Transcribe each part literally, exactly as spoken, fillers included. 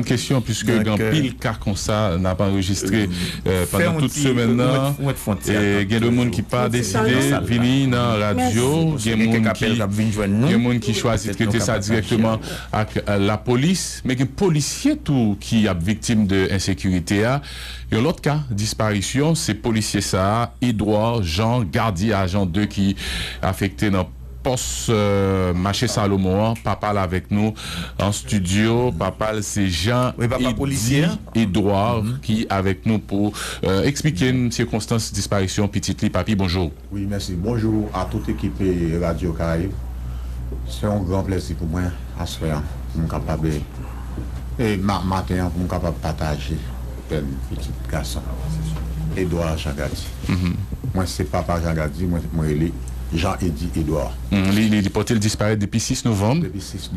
Kesyon, piske gen anpil ka konsa n ap anrejistre pandan tout semèn nan. Gen de moun ki pa deside vini nan radyo, gen moun ki gen moun ki chwazi trete sa dirèkteman ak lapolis, men gen polisye tou ki ap viktim de ensekirite a. Yon lòt ka disparisyon, se polisye sa a, Edouard Jean Gardy, ajan de ki afekte nan pòs mache Salomon an, papa l avèk nou an estidyo. Papa l se Jean Eddy Edouard ki avèk nou pou eksplike n sikonstans disparisyon pitit li. Papi, bonjou. Wi, mèsi. Bonjou a tout ekip Radyo Karayib. Se yon gran plèzi pou mwen aswè an pou m kapab, e maten an pou m kapab pataje pèn pitit gason Edouard Jean Gardy. Mwen se papa Jean Gardy, mwen rele Jean Eddy Edouard. Li pote l disparèt depi sis novanm.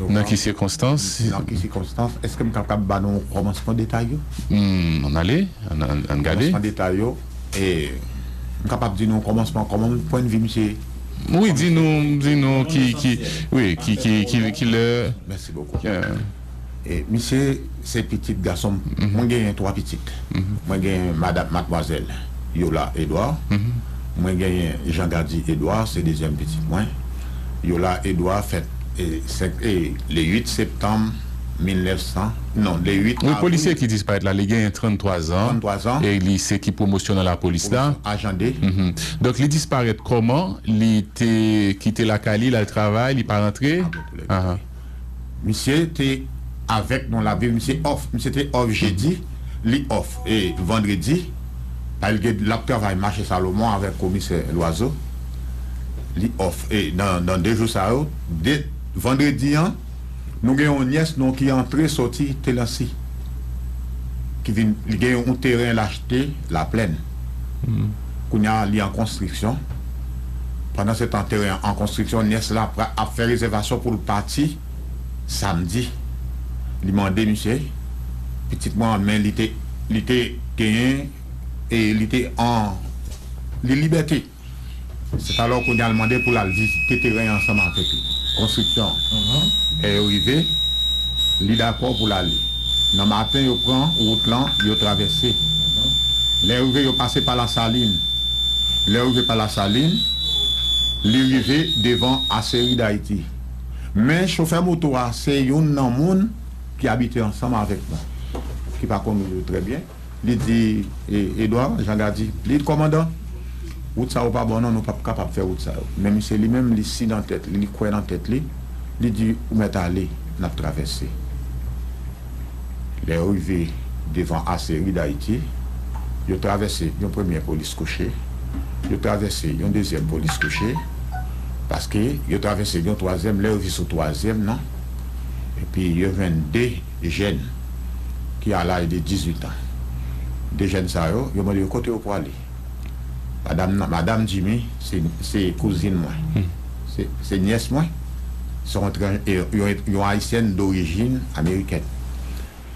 Nan ki sikonstans? Nan ki sikonstans? Èske m kapab ba nou kòmansman detay yo? Ann ale, ann gade. Kòmansman detay yo. E m kapab di nou kòmansman, kòman pwennvi misye? Wi, di nou, di nou ki, ki, wi, ki, ki, ki, ki lè. Mèsi bokou. E misye se pitit gason m. Mwen genyen twa pitit. Mwen genyen madan, madmwazèl Yola Edouard. Mwen genyen Jean Gardy Edouard, se dezyèm pitit mwen. Yola Edouard fèt e senk, e le uit septanm mil nèf san, non, le uit avril. Wi, polisye ki disparèt la, li genyen tranntwa zan. Tranntwa zan. E li se ki pwomosyon nan lapolis la. Ajan de. Donk, li disparèt kòman? Li te kite lakay li, l al travay, li pa rantre? Misye te avèk nou, l ap viv, misye off, misye te off jedi, li off e vandredi. L ap travay mache Salomon avèk komisè Loiseau. Li off e nan, nan de jou sa yo, de, vandredi an, nou gen yon nyès nou ki antre soti Telansi, ki vin, li gen yon teren l achte Laplèn. Kounye a, li an konstriksyon. Pandan se tan teren an an konstriksyon, nyès la ap fè rezèvasyon pou l pati samdi. Li mande misye, pitit mwen an, men li te, li te genyen, e li te an, li libète. Se talè kounye a l mande pou l al vizite teren an ansanm avèk li. Konstriksyon an. Lè yo rive, li dakò pou l ale. Nan maten, yo pran wout lan, yo travèse. Lè yo rive, yo pase pa Lasalin. Lè yo rive pa Lasalin, li rive devan Aseri Dayiti. Men chofè moto a, se youn nan moun ki abite ansanm avèk mwen, ki pa konn wout yo trè byen. Li di, e, Edouard, Jean Gardy, li di, kòmandan, wout sa yo pa bon non, nou p ap kapab fè wout sa yo. Men misye li menm, li si nan tèt li, li kwè nan tèt li, li di, ou mèt ale, n ap travèse. Lè yo rive devan Aseri Dayiti, yo travèse yon premyè polis kouche, yo travèse yon dezyèm polis kouche, paske yo travèse yon twazyèm, lè yo rive sou twazyèm nan, epi yo jwenn de jèn ki a laj de dizuit an. De jèn sa yo, yo mande yo kote yo pwale. Madanm nan, madanm Jimmy, se, se kouzin mwen. Se, se nyès mwen. Se yon, yon, yon ayisyèn dorijin amerikèn.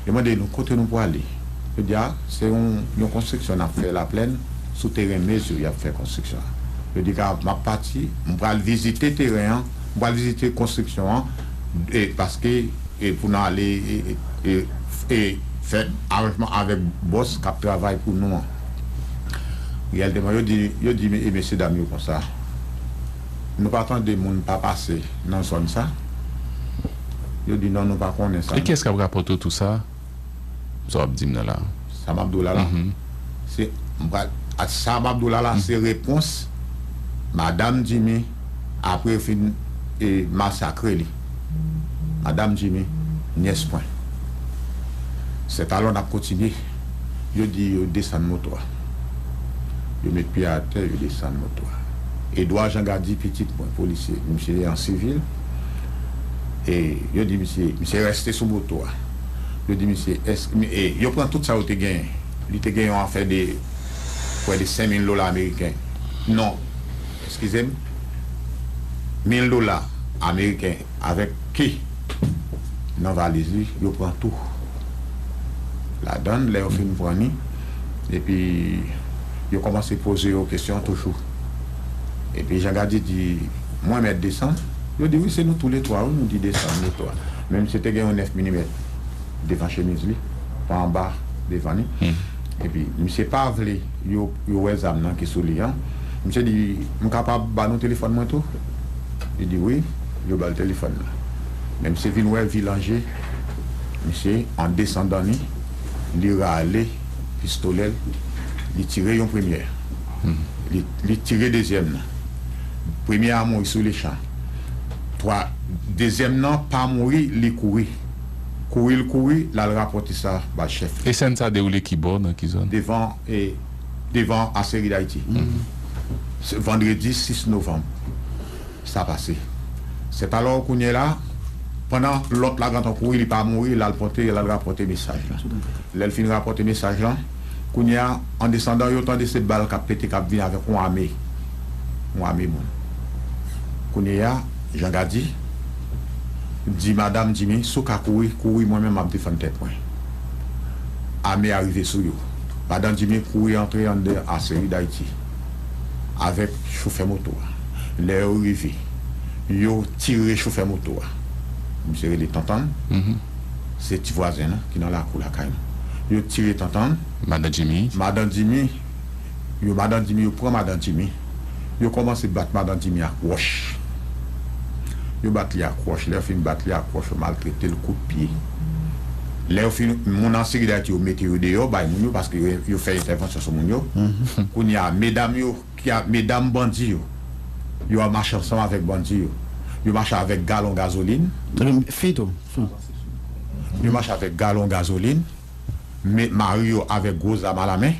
Yo mande nou kote nou pwale. Yo di, a, se yon, yon konstriksyon n ap fè Laplèn, sou teren Mezyo y ap fè konstriksyon an. Yo di, ka, m ap pati, m pral vizite teren an, m pral vizite konstriksyon an, e, paske, e, pou n ale, e, e, e, e fè aranjman avèk bòs k ap travay pou nou an. Reyèlteman, yo di, yo di, e, mesye dam yo konsa, nou pa tande moun pa pase nan zòn sa. Yo di, non, nou pa konnen sa. E kiyès k ap rapòte w tou sa? Sa w ap di m nan la. Sa m ap di w la la. Se, m pral, a, sa m ap di w la la, se repons madanm Jimmy apre yo fin, e, masakre li. Madanm Jimmy, nyès mwen. Sètalò n ap kontinye. Yo di yo desann moto a. Yo met pye atè, yo desann moto a. Edouard Jean Gardy, pitit mwen, polisye, misye an sivil. E yo di misye, misye rèste sou moto a. Yo di misye, èske, e yo pran tout sa yo te genyen. Li te gen yon afè de prè de senk mil dola ameriken. Non, eskize m, mil dola ameriken avèk ke nan valiz li, yo pran tou ladann lè yo fin pran li. Epi yo kòmanse poze yo kesyon toujou. Epi Jean Gardy di, mwen mèt desann? Yo di, wi, se nou toulètwa, wi, nou di desann, nou twa. Men misye te gen yon nèf milimèt. devan chemiz li, pa anba, devan li. Epi, misye pa vle yo, yo wè zam nan ki sou li an. Misye di, "M kapab ba nou telefòn mwen tou?" Li di, "Wi." Yo ba l telefòn nan. Men misye vin wè vilanje, misye, an desandan li, li rale pistolè l, li tire yon premyè. Li, li tire dezyèm nan. Premyè a mouri sou lechan. Twa, dezyèm nan pa mouri, li kouri. Kouri l kouri, l al rapòte sa ba chèf li. E sèn sa dewoule ki bò, nan ki zòn? Devan, e, devan Aseri Dayiti. Se vandredi sis novanm sa pase. Sètalò, kounye la, pandan lòt la gentan kouri, li pa mouri, l al pòte, l al rapòte mesaj la. Lè l fin rapòte mesaj lan, kounye a, an desandan, yo tande se bal k ap pete, k ap vin avèk yon ame. Yon ame moun. Kounye a, Jean Gady di madanm Jimmy, "Si w ka kouri, kouri, mwen menm m ap defann tèt mwen." Ame a rive sou yo. Madanm Jimmy kouri antre anndan Aseri Dayiti avèk chofè moto a. Lè yo rive, yo tire chofè moto a. Misye rele Tantann. Se ti vwazen nou ki nan lakou lakay nou. Yo tire Tantann. Madan Jimmy. Madan Jimmy, yo, madan Jimmy, yo pran madan Jimmy. Yo kòmanse bat madan Jimmy ak wòch. Yo bat li ak wòch. Lè yo fin bat li ak wòch, yo maltrete l kout pye. Lè yo fin, moun Aseri Dayiti yo mete yo deyò, bay moun yo, paske yo, yo fè entèvansyon sou moun yo. Kounye a, medam yo, ki a, medam bandi yo, yo ap mache ansanm avèk bandi yo. Yo mache avèk galon gazolin. Fi tou. Yo mache avèk galon gazolin, men mari yo avèk gwo zam alamen.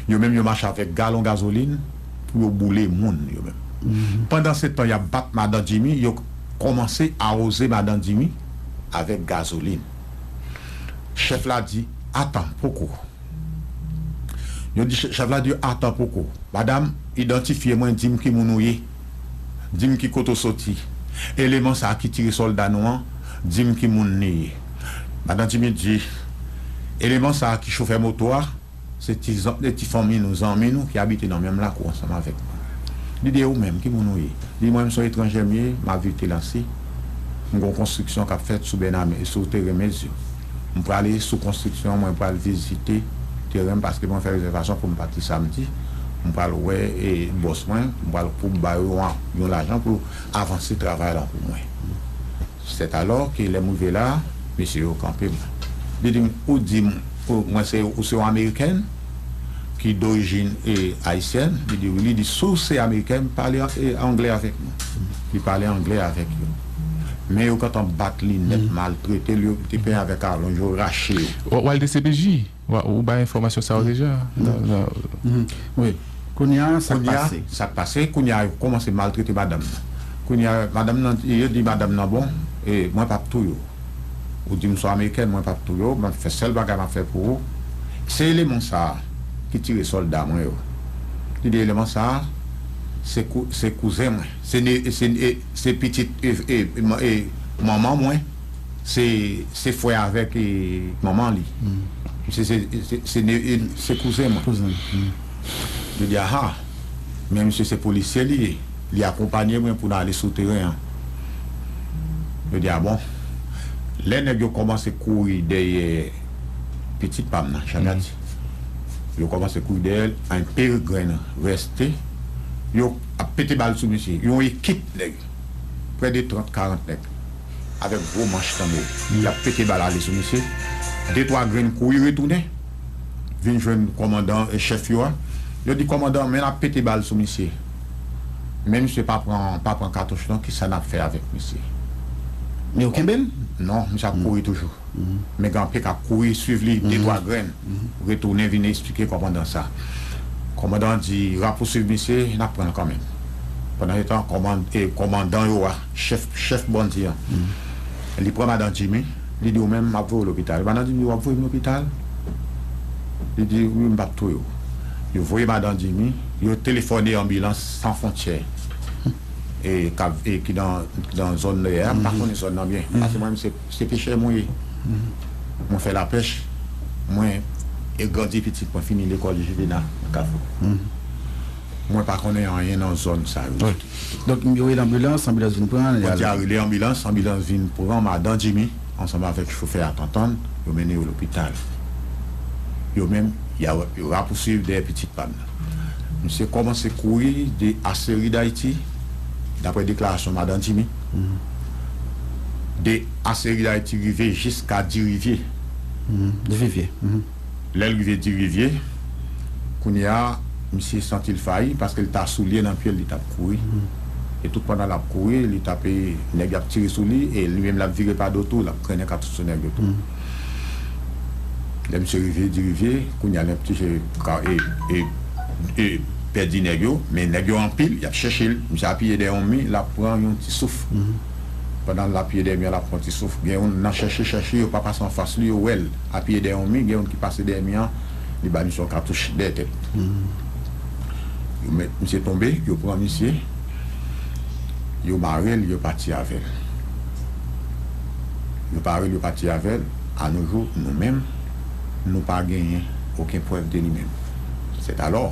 Yo menm yo mache avèk galon gazolin pou yo boule moun, yo menm. Pandan se tan y ap bat madan Jimmy, yo kòmanse awoze madan Jimmy avèk gazolin. Chèf la di, "Atan, poko." Yo di, chèf la di, "Atan, poko. Madanm, idantifye mwen, di m ki moun ou ye. Di m ki kote w soti. Eleman sa a ki tire sòlda nou an, di m ki moun li ye." Madan Jimmy di, "Eleman sa a ki chofè moto a, se ti zan-, se ti fanmi nou, zanmi nou ki abite nan menm lakou ansanm avèk nou." Li di, "E ou menm, ki moun ou ye?" Li, "Mwen, m se yon etranjè m ye, m ap viv Telansi. M gen yon konstriksyon k ap fèt sou Bèname, sou teren Mezyo. M prale sou konstriksyon an, mwen pral vizite teren m, paske mwen fè rezèvasyon pou m pati samdi. M pral wè, e, bòs mwen, m pral pou m ba yo yon, yon lajan pou avanse travay la pou mwen." Sètalò ke lè m rive la, mesye yo kanpe m. Li di m, "Ou di m, ou, mwen se, ou se yon Amerikèn ki dorijin, e, ayisyèn?" Li di, "Wi." Li di, "Si w se Amerikèn, pale an, e, anglè avèk nou." Li pale anglè avèk yo. Men yo gentan bat li nèt, maltrete l, yo te plen avèk alonj, yo rache yo. W, w al D C P J? Wa-, ou bay enfòmasyon sa yo deja? Nan, nan... Wi. Kounye a, sa k pase? Sa k pase, kounye a, yo kòmanse maltrete madanm nan. Kounye a, madanm nan, yo di madanm nan, "Bon, e, mwen p ap touye w. Ou di m se yon Amerikèn, mwen p ap touye w, m ap fè sèl bagay m ap fè pou ou. Se eleman sa a ki tire sòlda mwen yo." Li di, "Eleman sa a, se kou-, se kouzen mwen. Se ne-, se, e, se pitit, e, e, e, manman mwen." Se, se frè avèk, e, manman li. Se, se, se, se ne-, e, se kouzen mwen. Kouzen. Yo di, "Aha, men misye se polisye li ye. Li akonpanye mwen pou n ale sou teren an." Yo di, "A bon." Lè nèg yo kòmanse kouri dèyè pitit pa m nan, Chagati, yo kòmanse kouri dèyè l, enpe grenn rèste, yo ap pete bal sou misye. Yon ekip nèg, prè de trant, karant nèg, avèk gwo manch tanbou. Y ap pete bal ale sou misye. De twa grenn kouri retounen, vin jwenn kòmandan, e, chèf yo a. Yo di kòmandan, "Men n ap pete bal sou misye. Men misye pa pran, pa pran katouch non, kisa n ap fè avèk misye?" Men yo kenbe l? Non, misye ap kouri toujou. Men gen anpil k ap kouri, swiv li, de twa grenn. Retounen vin eksplike kòmandan sa. Kòmandan an di, "Rapousuiv misye, n ap pran l kanmenm." Pandan se tan, kòman-, e, kòmandan yo a, chèf, chèf bandi an, li pran madan Jimmy, li di, "Ou menm, m ap voye w lopital." Madan Jimmy di, "W ap voye m lopital?" Li di, "Wi, m p ap touye w." Yo voye madan Jimmy, yo telefòne Anbilans San Fwontyè. E, k ap, e ki nan, ki nan zòn nò a, m pa konnen zòn nan byen. Paske mwen, se, se pechè mwen ye. Mwen fè lapèch. Mwen, e, grandi pitit mwen, fini lekòl, jivena nan Kafou. Mwen pa konnen anyen nan zòn sa yo. Wi. Donk, yo rele anbilans, anbilans vin pran l, y al. Kounye a rele anbilans, anbilans vin pran madan Jimmy. ansanm avèk chofè a Tantann, yo mennen yo lopital. Yo menm, y a, yo rapousuiv dèyè pitit pa m nan. Misye kòmanse kouri de Aseri Dayiti, daprè deklarasyon madan Jimmy, de Aseri Dayiti rive jiska Dirivye. Lè l rive Dirivye, kounye a, misye santi l fayi paske l ta soulye nan pye l, li t ap kouri. E tout pandan l ap kouri, li t ap, e, nèg yo ap tire sou li, e li menm l ap vire pa do tou, l ap trennen katouch sou nèg yo tou. Lè misye rive Dirivye, kounye a, nèg misye ka, e, e, e, pèdi nèg yo, men nèg yo anpil, y ap chèche l. Misye apiye dèyè yon mi, l ap pran yon ti souf. Pandan l apiye dèyè mi an, l ap pran ti souf. Gen youn nan chèche, chèche, yo pa pase anfas li, yo wè l apiye dèyè yon mi, gen youn ki pase dèyè mi an, li ba misye yon katouch dèyè tèt. Yo met misye tonbe, yo pran misye, yo mare l, yo pati avè l. Yo mare l, yo pati avè l. Anojou, nou menm, nou pa genyen okenn prèv de li menm. Sètalò,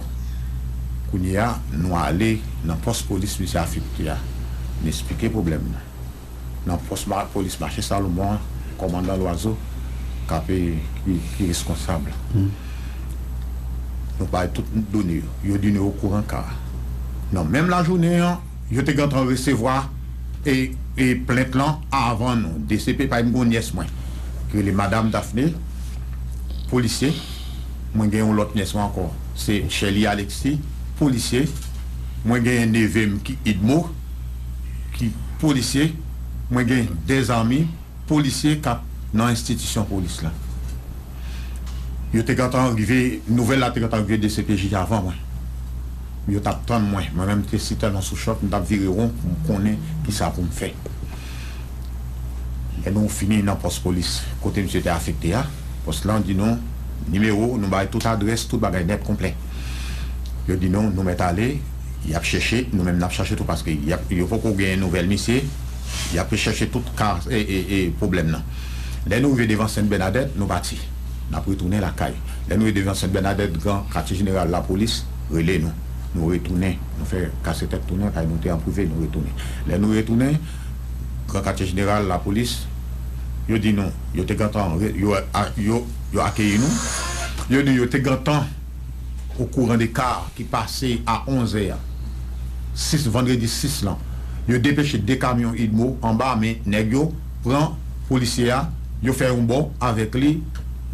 kounye a, nou ale nan pòs polis misye afekte a. Nou esplike pwoblèm nan. Nan pòs ma-, polis mache Salomon an, kòmandan Lwazo k ap, e, ki, ki reskonsab la. Nou bay tout done yo. Yo di nou okouran ka a. Nan menm lajounen an, yo te gentan resevwa, e, e plent lan avan nou. D C P pa m gon nyès mwen, ki rele Madam Daphné, polisye. Mwen gen yon lòt nyès mwen ankò, se Shelly Alexis, polisye. Mwen gen neve m ki Idmo, ki polisye. Mwen gen dèzanmi polisye k ap nan enstitisyon polis la. Yo te gentan rive, nouvèl la te gentan rive D C P J avan mwen. Yo t ap tann mwen. Mwen menm, m te sitèlman sou chòk, m t ap vire won pou m konnen kisa pou m fè. Lè nou fini nan pòs polis kote misye te afekte a, pòs lan di nou nimewo, nou bay tout adrès, tout bagay nèt konplè. Yo di nou, nou mèt ale, y ap chèche, nou menm n ap chache tou, paske y ap, yo poko genyen nouvèl misye, y ap chèche tout ka, e, e, e, pwoblèm nan. Lè nou rive devan Sent Bènadèt, nou pati. N ap retounen lakay. Lè nou rive devan Sent Bènadèt, gran katye jeneral lapolis rele nou. Nou retounen. Nou fè kase tèt tounen, kay nou te an prive, nou retounen. Lè nou retounen, gran katye jeneral lapolis, yo di nou, yo te gentan, re-, yo, a, yo, yo akeyi nou. Yo di yo te gentan okouran de ka ki pase a onzè a, sis, vandredi sis lan. Yo depeche de kamyon Idmo anba men nèg yo, pran polisye a, yo fè yon bò avèk li,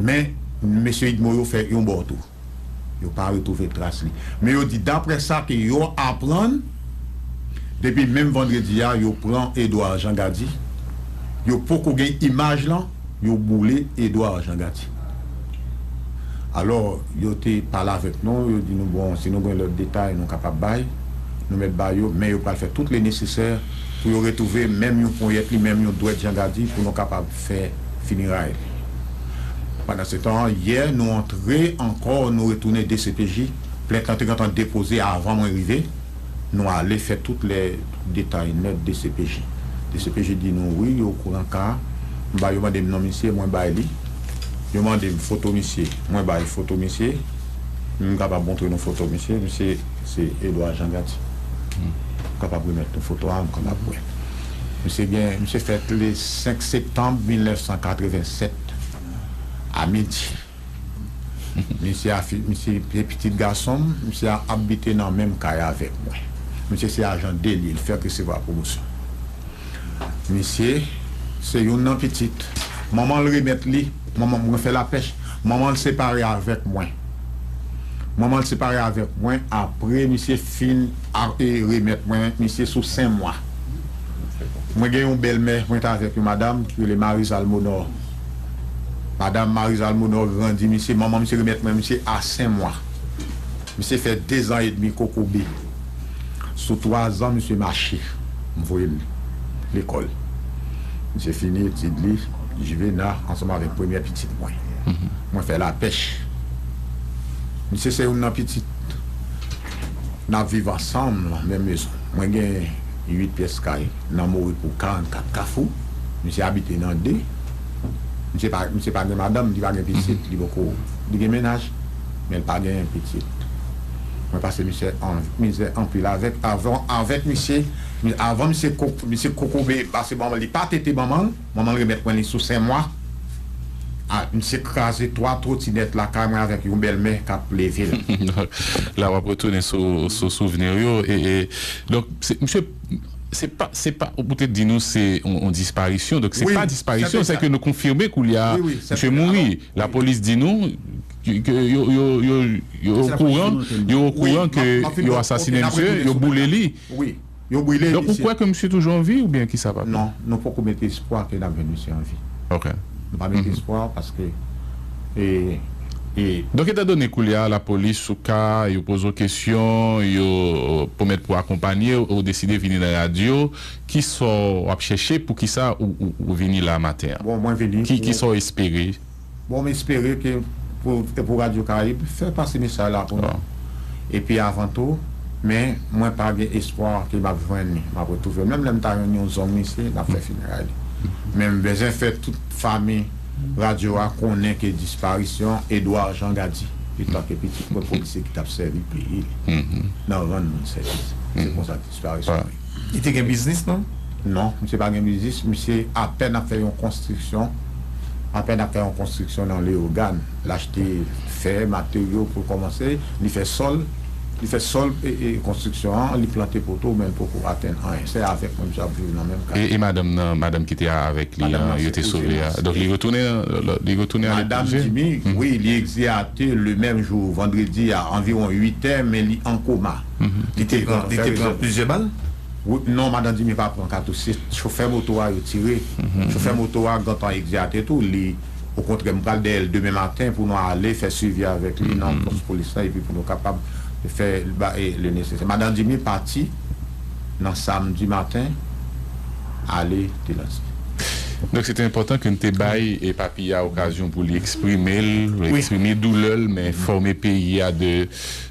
men mesye Idmo yo fè yon bò tou. Yo pa retwouve tras li. Men yo di, daprè sa ke yo aprann, depi menm vandredi a, yo pran Edouard Jean Gady. Yo poko gen imaj lan, yo boule Edouard Jean Gady. Alò, yo te pale avèk nou, yo di nou, bon, si nou gen lòt detay, nou kapab bay. Nou mèt ba yo, men yo pral fè tout le nesesè pou yo retwouve menm yon ponyèt li, menm yon dwèt Jean Gady, pou nou kapab fè fineray li. Pandansetan, yè, nou antre ankò, nou retounen D C P J. Plent lan te gentan depoze avan mwen rive. Nou ale fè tout lè detay nèt D C P J. D C P J di nou, wi, yo okouran ka a. M ba yo mande m non misye, mwen bay li. Yo mande m foto misye, mwen bay foto misye. M kapab montre nou foto misye. Misye se Edouard Jean Gady. M kapab remèt nou foto a, m kapab wè. Misye gen, misye fèt le senk septanm mil nèf san katreven sèt a midi. Misye a fi-, misye se pitit gason m, misye a abite nan menm kay avèk mwen. Misye se ajan de li, li fèk resevwa pwomosyon. Misye se youn nan pitit. Manman l remèt li, manman mwen fè lapèch, manman l separe avèk mwen. Manman l separe avèk mwen apre misye fin a, e, remèt mwen misye sou senk mwa. Mwen gen yon bèlmè, mwen t avèk yon madanm ki rele Marise Almonor. Madanm Marise Almonor grandi misye, manman misye remèt mwen misye a senk mwa. Misye fè dezan edmi kokobe. Sou twazan, misye mache. M voye l lekòl. Misye fini etid li, Juvena, ansanm avèk premyè pitit mwen. Mwen fè lapèch. Misye se youn nan pitit. N ap viv ansanm nan menm mezon. Mwen gen uit pyès kay nan Mori pou karannkat Kafou. Misye abite nan de. Misye pa, misye pa gen madanm, li pa gen pitit, li poko, li gen mennaj, men l pa gen pitit. Mwen pase misye an, mizè anpil avèk, avan, avèk misye, Avan misye ko- misye kokobe, pase manman li pa tete manman l, manman l remèt mwen li sou senk mwa. A, misye kraze twa twotinèt lakay mwen avèk yon bèlmè k ap leve l. La w ap retounen sou sou souvni w yo. E, e, donk, se, misye, se pa, se pa, ou te di nou se yon, yon disparisyon. Donk, se pa disparisyon, se ke nou konfime koulye a misye mouri. Lapolis di nou ke yo, yo, yo, yo okouran, yo okouran ke yo asasinen misye, yo boule li. Wi. Yo brile misye. Donk, ou kwè ke misye toujou an vi oubyen kisa, papa? Non, nou poko mete espwa ke n ap jwenn misye an vi. Ok. Nou pa mete espwa paske e, e, Donk, etandone koulye a lapolis sou ka, yo poze w kesyon, yo pwomèt pou akonpanye w, ou deside vini nan radyo, kisa w ap chèche, poukisa ou, ou, ou vini la maten an? Bon, mwen vini. Ki, kisa w espere? Bon, m espere ke pou, pou Radyo Karayib fè pase mesaj la pou nou. Epi avan tou, men mwen pa gen espwa ke m ap jwenn li, m ap retwouve l. Menm lè m ta jwenn yon zong misye, n ap fè fineray li. Men m bezwen fè tout fanmi radyo a konnen ke disparisyon Edouard Jean Gady, etanke pitit mwen polisye ki t ap sèvi peyi li nan rann moun sèvis. Se konsa disparisyon li. Li te gen biznis, non? Non, misye pa gen biznis. Misye apèn ap fè yon konstriksyon. Apèn ap fè yon konstriksyon nan Leyogàn. L achte fè, materyo pou l kòmanse. Li fè sòl. Li fè sòl e, e konstriksyon an. Li plante poto, men l poko atenn anyen. Se avèk mwen misye ap viv nan menm kay. E, e madanm nan, madanm ki te avèk li an, yo te sove a. Donk, li retounen, li retounen aletranje? Madanm Jimmy, wi, li egzeyate le menm jou, vandredi a, anviwon uit è, men li an koma. Li te pran, li te pran plizyè bal? Non, madan Jimmy pa pran katouch. Se chofè moto a yo tire. Chofè moto a gentan egzeyate tou. Li, okontrè, m pral dèyè l demen maten pou nou ale fè swivi avèk li nan pòs polis la epi pou nou kapab fè le nesesè. Madan Jimmy pati nan samdi maten, ale Tilansi. Donk, se te enpòtan ke n te bay e papi a okazyon pou li eksprime l, eksprime doulè l, men enfòme peyi a de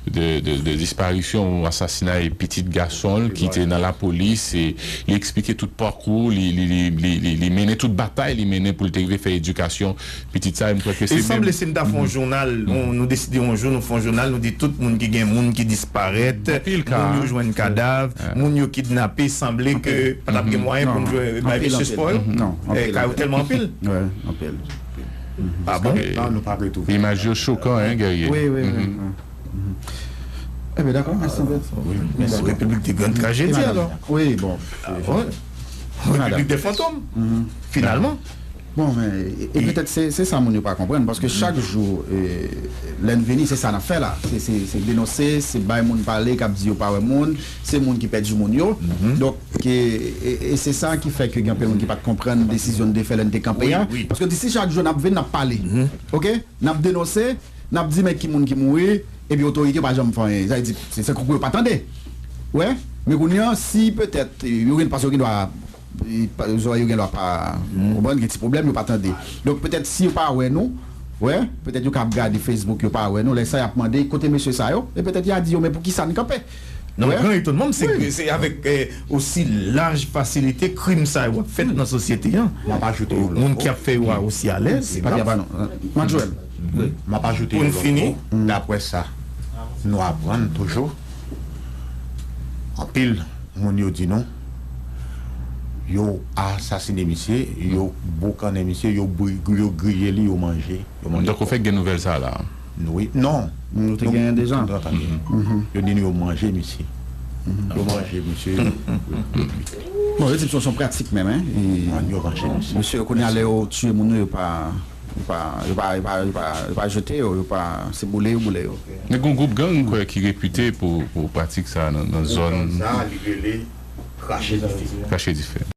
de, de, de disparisyon ou asasinay pitit gason l ki te nan lapolis. E li eksplike tout pakou li, li, li, li, li, li mennen tout batay li mennen pou l te rive fè edikasyon pitit sa. E m kwè ke se menm. Li sanble si n ta fè yon jounal, nou, nou deside yon jou nou fè yon jounal, nou di tout moun ki gen moun ki disparèt, moun yo jwenn kadav, moun yo kidnape, sanble ke pa t ap gen mwayen pou n jwenn bay mesye spò yo. Ka yo tèlman anpil. Ah bon? Imaj yo chokan, hein, Guerrier? Wi, wi, wi. Ebyen, dakò, mèsi anpil. Mèsi. Repiblik de Grand Trajedi, alò. Wi, bon. Repiblik de Fantom, finalman. Bon, men, e, e petèt se, se sa moun yo pa konprann, paske chak jou, e, lè n vini, se sa n ap fè la. Se, se, se denonse, se bay moun pale k ap di yo pa wè moun, se moun ki pèdi moun yo. Donk, e, e, e se sa ki fè ke gen anpil moun ki pa t konprann desizyon n te fè lè n te kanpe a. Paske di si chak jou n ap vin, n ap pale. Oke? N ap denonse, n ap di men ki moun ki mouri, epi otorite yo pa janm fè anyen. Sa vle di, se, se tankou yo pa tande. Ou wè? Men kounye a, si petèt, yo gen, paske yo gen dwa, zòrèy yo gen dwa pa konprann, gen ti pwoblèm, yo pa tande. Donk, petèt, si yo pa wè nou, ou wè, petèt yo ka ap gade Facebook, yo pa wè nou, lè sa y ap mande, kote mesye sa yo? E petèt y a di yo, men poukisa n kanpe? Non, gran etonnman m, se, se avèk, eh, osi laj fasilite krim sa yo ap fèt nan sosyete an. Moun ki ap fè yo a osi alèz. Majoèl. M ap ajoute yon lòt mo. Daprè sa nou aprann toujou, anpil moun yo di nou, yo asasine misye, yo boukannen misye, yo, yo griye li, yo manje. Donk, ou fèk gen nouvèl sa la? Wi. Non. Nou te genyen deja. Yo di nou yo manje misye. Yo manje misye. Bon, yo di se yon pratik menm, hein. Yo manje misye. Mesye yo kounye a lè yo tiye moun yo, yo pa, yo pa, yo pa, yo pa, yo pa jete yo, yo pa, se boule yo boule yo. Men gen yon gwoup gang, m kwè, ki repite pou, pou pratik sa nan, nan zòn. Gang sa, li rele Krache Dife. Krache Dife.